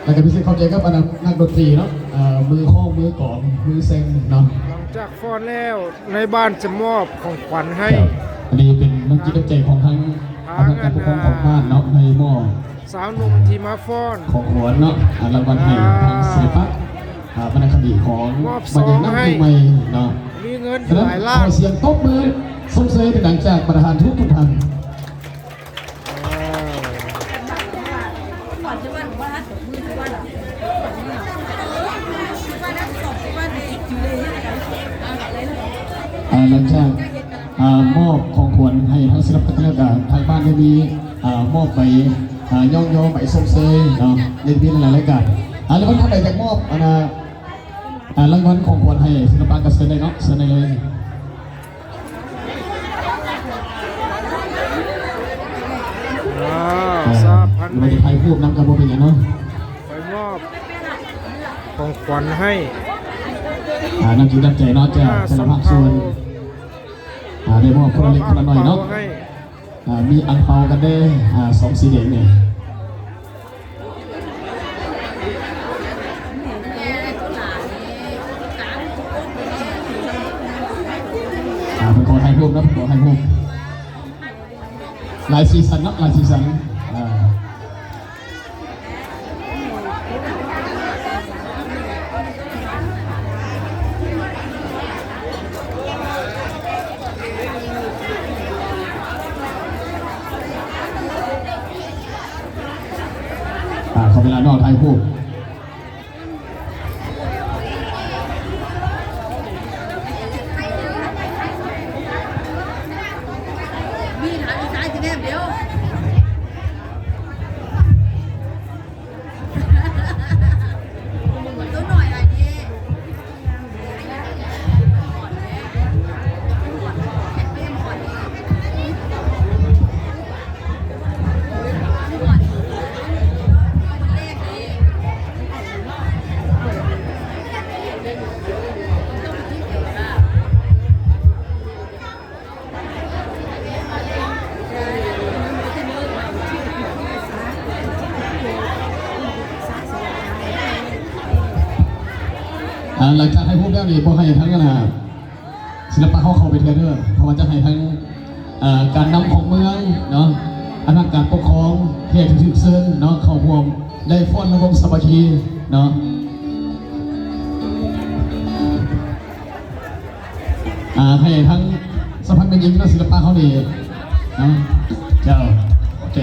ແລ້ວກໍພິເສດຂອບໃຈກັບອັນນັ້ນ ນັກດົນຕີເນາະ ເອີ ມືຄ້ອງ ມືກອງ ມືແຊງເນາະ. ຫຼັງຈາກຟ້ອນແລ້ວ ນາຍບ້ານຈະມອບຂອງຂວັນໃຫ້. ອັນນີ້ເປັນນ້ຳຈິດນ້ຳໃຈຂອງທາງ ທາງອັນນັ້ນ ການປົກຄອງຂອງບ້ານເນາະ ໃຫ້ມອບ ສາວໜຸ່ມທີ່ມາຟ້ອນ ຂອງຂວັນເນາະ ອາ ລາງວັນໃຫ້ ອ່າ ທາງສິລະປະ ອາ ວັນນະຄະດີຂອງ ມອບຊອງໃຫ້ ບັນດານັກເຂື່ອນໃໝ່ເນາະ. ມີເງິນຢູ່ຫຼາຍລ້ານ. ສະນັ້ນ ຂໍສຽງຕົບມືຊົມເຊີຍດັງໆ ຈາກປະທານທຸກໆທ່ານ. ອ່າ ອ່າ ຫຼັງຈາກ ອ່າ ມອບຂອງຂວັນໃຫ້ທາງສິລະປະ ແລ້ວກໍທາງບ້ານໄດ້ມີ ອ່າ ມອບໃບ ອ່າ ຍ້ອງຍໍໃບຊົມເຊີຍເນາະ ໄດ້ມີຫຼາຍໆລາຍການ. ອ່າ ລາງວັນທ່ານໃດຢາກມອບ ອັນນ່າ ອ່າ ລາງວັນຂອງຂວັນໃຫ້ສິລະປະກໍເຊີນໄດ້ເນາະ ເຊີນໄດ້ເລີຍ. ວ້າວ ອ່າ ສາມພັນ ຫຼືວ່າຈະຖ່າຍຮູບນຳກໍບໍ່ເປັນຫຍັງເນາະ ໄປມອບຂອງຂວັນໃຫ້ ອ່າ ນ້ຳຈິດນ້ຳໃຈເນາະ ຈາກແຕ່ລະພາກສ່ວນ ອ່າ ໄດ້ມອບຄົນລະເລັກຄົນລະໜ້ອຍເນາະ ມອບອັງເປົາໃຫ້ ອ່າ ມີອັງເປົາກັນເດ້ ອ່າ ຊອງສີແດງນີ້. ອ່າ ເພິ່ນຂໍຖ່າຍຮູບເນາະ ເພິ່ນຂໍຖ່າຍຮູບ ຫຼາຍສີສັນເນາະ ຫຼາຍສີສັນ ອ່າ. ອ່າ ຂໍເວລານ້ອງຖ່າຍຮູບ. ອ່າ ຫຼັງຈາກຖ່າຍຮູບແລ້ວນີ້ ບໍ່ໃຫ້ທາງ ອັນນ່າ ສິລະປະເຮົາເຂົ້າໄປເທື່ອເດີ ເພາະວ່າຈະໃຫ້ທາງ ເອີ ການນຳຂອງເມືອງເນາະ ອຳນາດການປົກຄອງ ແຂກທີ່ຖືກເຊີນເນາະ ເຂົ້າຮ່ວມໄດ້ຟ້ອນລຳວົງສາມັກຄີເນາະ. ອ່າ ໃຫ້ທາງສະພາແມ່ຍິງເນາະ ສິລະປະເຮົານີ້ເນາະ ເຈົ້າ ໂອເຄ.